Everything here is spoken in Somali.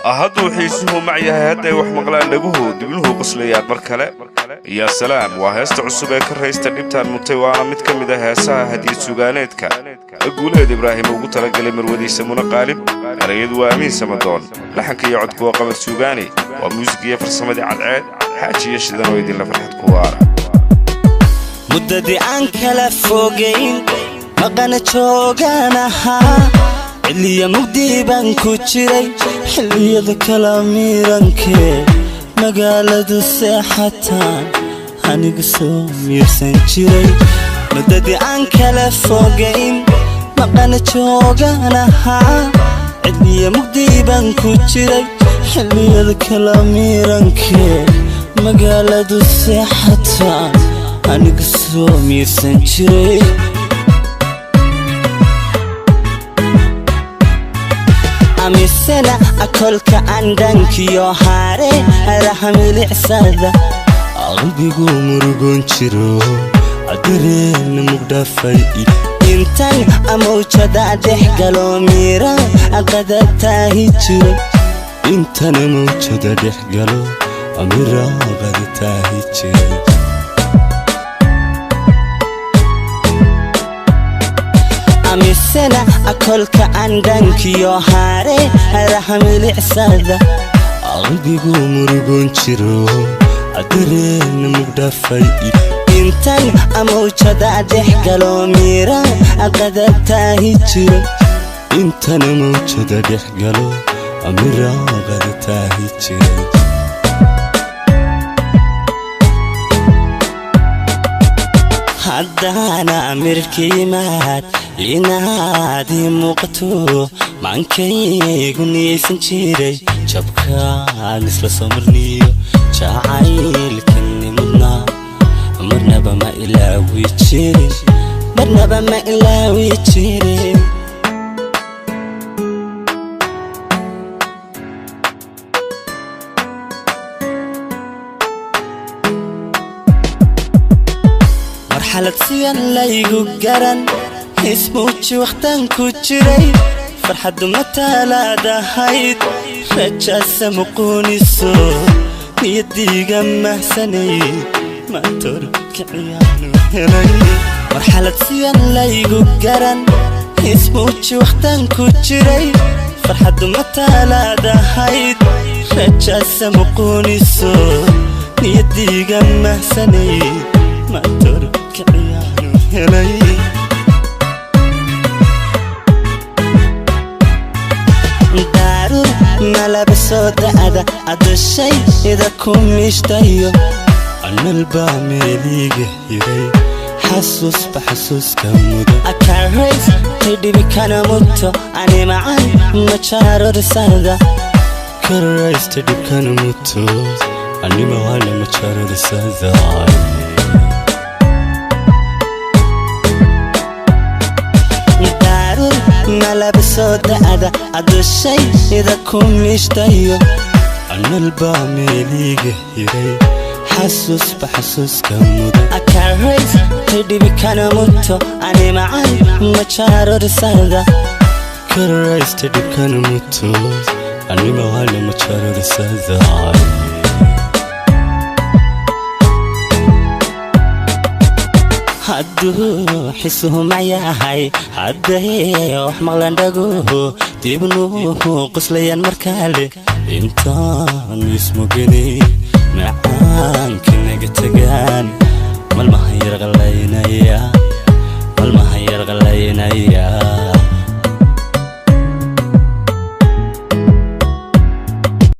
Hadduu xiisuhu mac yahay, hadday wax maqlaan dhaguhu, dibnuhu qoslayaan mar kale. Yaa salaam! Waa heesta cusub ee ka raysta dhibtaan mutay, waana mid ka mid a heesaha hadiyad sugaaneedka Guuleed Ibraahim ugu talagalay marwadiisa Muna Qaalib. Erayadu waa Amiin Samadoon, laxanka iyo codku waa Qamar Suugaani, waa muusig iyo farsamadii Cadceed Xaaji iyo Shidan oo idinla farxad ku waara. Muddadii aan kala fogayn, maqana joogaan ahaa, xilliya mugdii baan ku jiray, xilliyada kala miirankee magaaladu seexataan anigu soo miirsan jiray. Muddadii aan kala fogayn, maqana joogaan ahaa, xilliya mugdii baan ku jiray, xilliyada kala miirankee magaaladu seexataan anigu soo miirsan jiray. Amisena akolka andhankiyo haare haraha milicsada, qalbigu murugoon jiro, cadareena mugdhaafay. Intan amawjada dhex galo, miira aqada taahi jiray. Intana mawjada dhex galo, amiraaqada taahi jiray. Amisena akolka andhankiyo haare haraha milicsada, qalbigu murugoon jiro, cadareena mugdhaafay. Intan amawjada dhex galo, miira aqada taahi jiray. Intana mawjada dhex galo, amiraaqada taahi jiray. Haddaana mirkiimaad inaad ii muuqato, maankaygu niyaysan jiray, jabkaan isla soo marniyo jacaylkani mudnaa marnaba ma ilaawi jirin, marnaba ma ilaawi jirin. Marxalad siyan laygu garan, ismuuji wakhtaan ku jiray, farxaddu mataalaadahayd, rajaasa muquuniso niyadiiga mahsanay, maantorkiciyaanu helay. Marxalad siyan laygu garan, ismuuji wakhtaan ku jiray, farxaddu mataalaadahayd, rajaasa muquuniso niyadiiga mahsanay, maantorkiciyaanu helay. Daarur malaba soo da'da adushayda ku miishtayo, Analbaa meeliga hiray, xasuusba xasuuska mudan. Akarays tidhibi kana muto, ani macan majarorsada. Karaysta dhibkana muto, animaana majarorsada. Daarur malaba soo da'da adushayda ku miishtayo, Analbaa meeliga hiray, xasuusba xasuuska mudan. Akarays tidhibi kana muto, ani macan majarorsada. Karaysta dhibkana muto, animaana majarorsada. Hadduu xisuhu mayahay, hadday wax maqlan dhaguhu, dibnuhu qoslayaan markaale, Intaan ismuginay macaanka naga tagaan, malmahan yarqalaynaya.